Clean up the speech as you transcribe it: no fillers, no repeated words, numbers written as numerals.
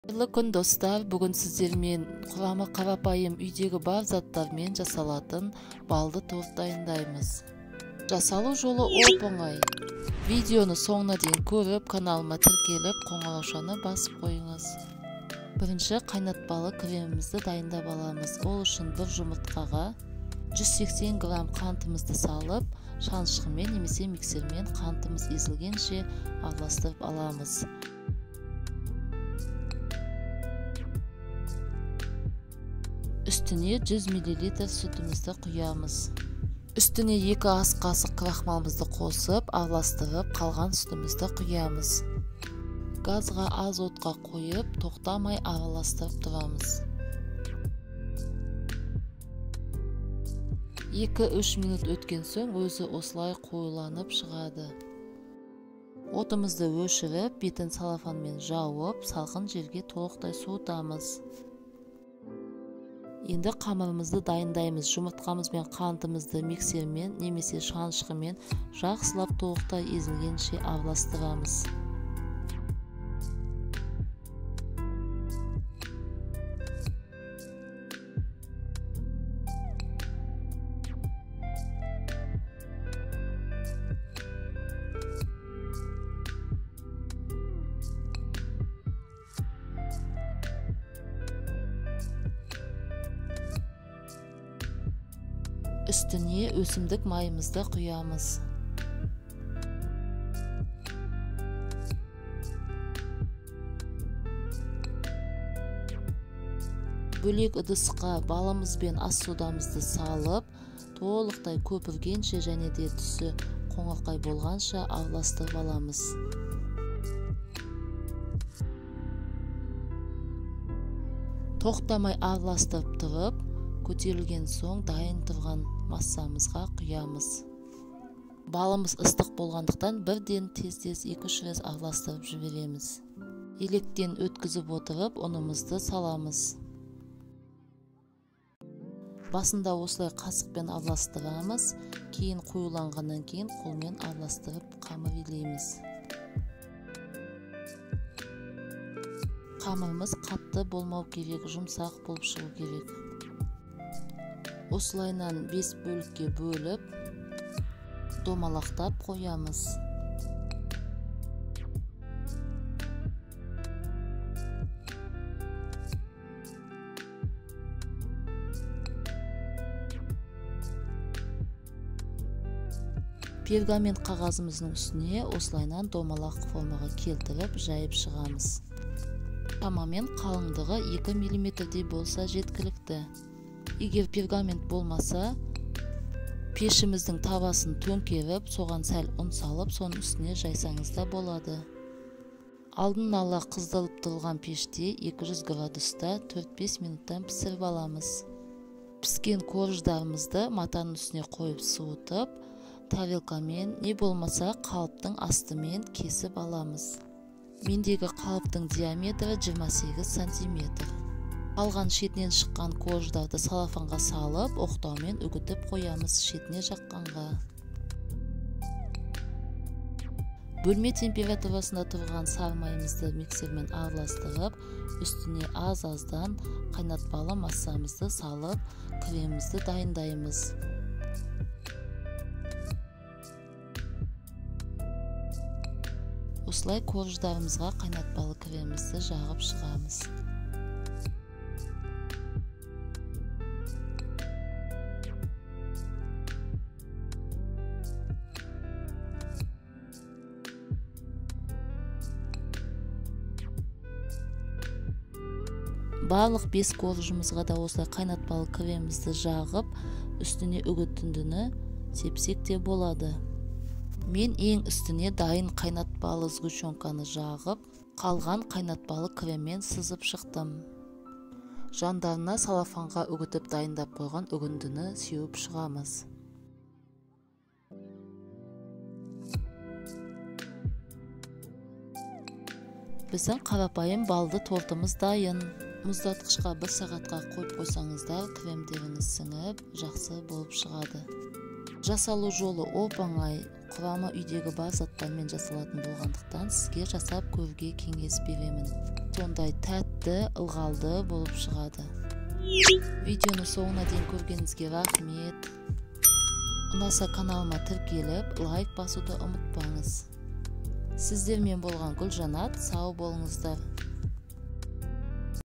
Қайырлы күн, достар! Бүгін сіздермен құрамы қарапайым, үйдегі бар заттармен жасалатын балды торт дайындаймыз. Жасалу жолы оп-оңай. Видеоны соңына дейін көріп, каналыма тіркеліп, қоңыраушаны басып қойыңыз. Бірінші қайнатпалы кремімізді дайындап аламыз. Ол үшін бір жұмыртқаға 180 грамм қантымызды салып, шанышқымен немесе миксермен қантымыз езілгенше араластырып аламыз. Үстіне 100 мл сүтімізді құямыз. Үстіне 2 ас қасық крахмалымызды қосып, араластырып, қалған сүтімізді құямыз. Газға аз отқа қойып, тоқтамай араластырып тұрамыз. 2-3 минут өткен соң өзі осылай қоюланып шығады. Отымызды өшіріп, бетін салафанмен жауып, салқын жерге толықтай суытамыз. Енді қамырымызды дайындаймыз. Жұмыртқамыз бен қантымызды миксермен немесе шанышқымен жақсылап толықтай езілгенше араластырамыз. Үстіне өсімдік майымызды құямыз. Бөлек ыдысқа балымыз бен ас содамызды салып, толықтай көпіргенше және де түсі қоңырқай болғанша араластырып аламыз. Тоқтамай араластырып тұрып, көтерілген соң дайын тұрған массамызға құямыз. Балымыз ыстық болғандықтан бірден тез-тез 2-3 рет араластырып жібереміз. Електен өткізіп отырып, ұнымызды саламыз. Басында осылай қасықпен араластырамыз, кейін қоюланғаннан кейін қолмен араластырып қамыр илейміз. Қамырымыз қатты болмау керек, жұмсақ болып шығу керек. Осылайынан 5 бөлікке бөліп, домалақтап қоямыз. Пергамент қағазымыздың үстіне осылайынан домалақ формаға келтіріп, жайып шығамыз. Шамамен қалыңдығы 2 мм-дей болса жеткілікті. Егер пергамент болмаса, пешіміздің табасын төңкеріп, соған сәл ұн салып, соның үстіне жайсаңыз да болады. Алдын ала қыздырылып тұрған пеште 200 градуста 4-5 минуттан пісіріп аламыз. Піскен корждарымызды матаның үстіне қойып суытып, тарелкамен, не болмаса қалыптың астымен кесіп аламыз. Мендегі қалыптың диаметрі 28 сантиметр. Алған шетінен шыққан корждарды салафанға салып, оқтаумен үгітіп қоямыз шетіне жаққанға. Бөлме температурасында тұрған сары майымызды миксермен араластырып, үстіне аз-аздан қайнатпалы массамызды салып, кремімізді дайындаймыз. Осылай корждарымызға қайнатпалы кремімізді жағып шығамыз. Барлық 5 коржымызға да осылай қайнатпалы кремімізді жағып, үстіне үгітіндіні сепсек те болады. Мен ең үстіне дайын қайнатпалы сгущенканы жағып, қалған қайнатпалы креммен сызып шықтым. Жандарына салафанға үгітіп дайындап қойған үгіндіні сеуіп шығамыз. Біздің қарапайым балды тортымыз дайын. Мұздатқышқа 1 сағатқа қойып қойсаңыздар, кремдеріңіз сіңіп, жақсы болып шығады. Жасалу жолы оп-оңай, Құрамы үйдегі бар заттармен жасалатын болғандықтан, сізге жасап көруге кеңес беремін. Сондай тәтті, ылғалды болып шығады. Видеоны соңына дейін көргеніңізге рахмет. Ұнаса, каналыма тіркеліп, лайк басуды ұмытпаңыз. Сіздермен болған Гүлжанат. Сау болыңыздар.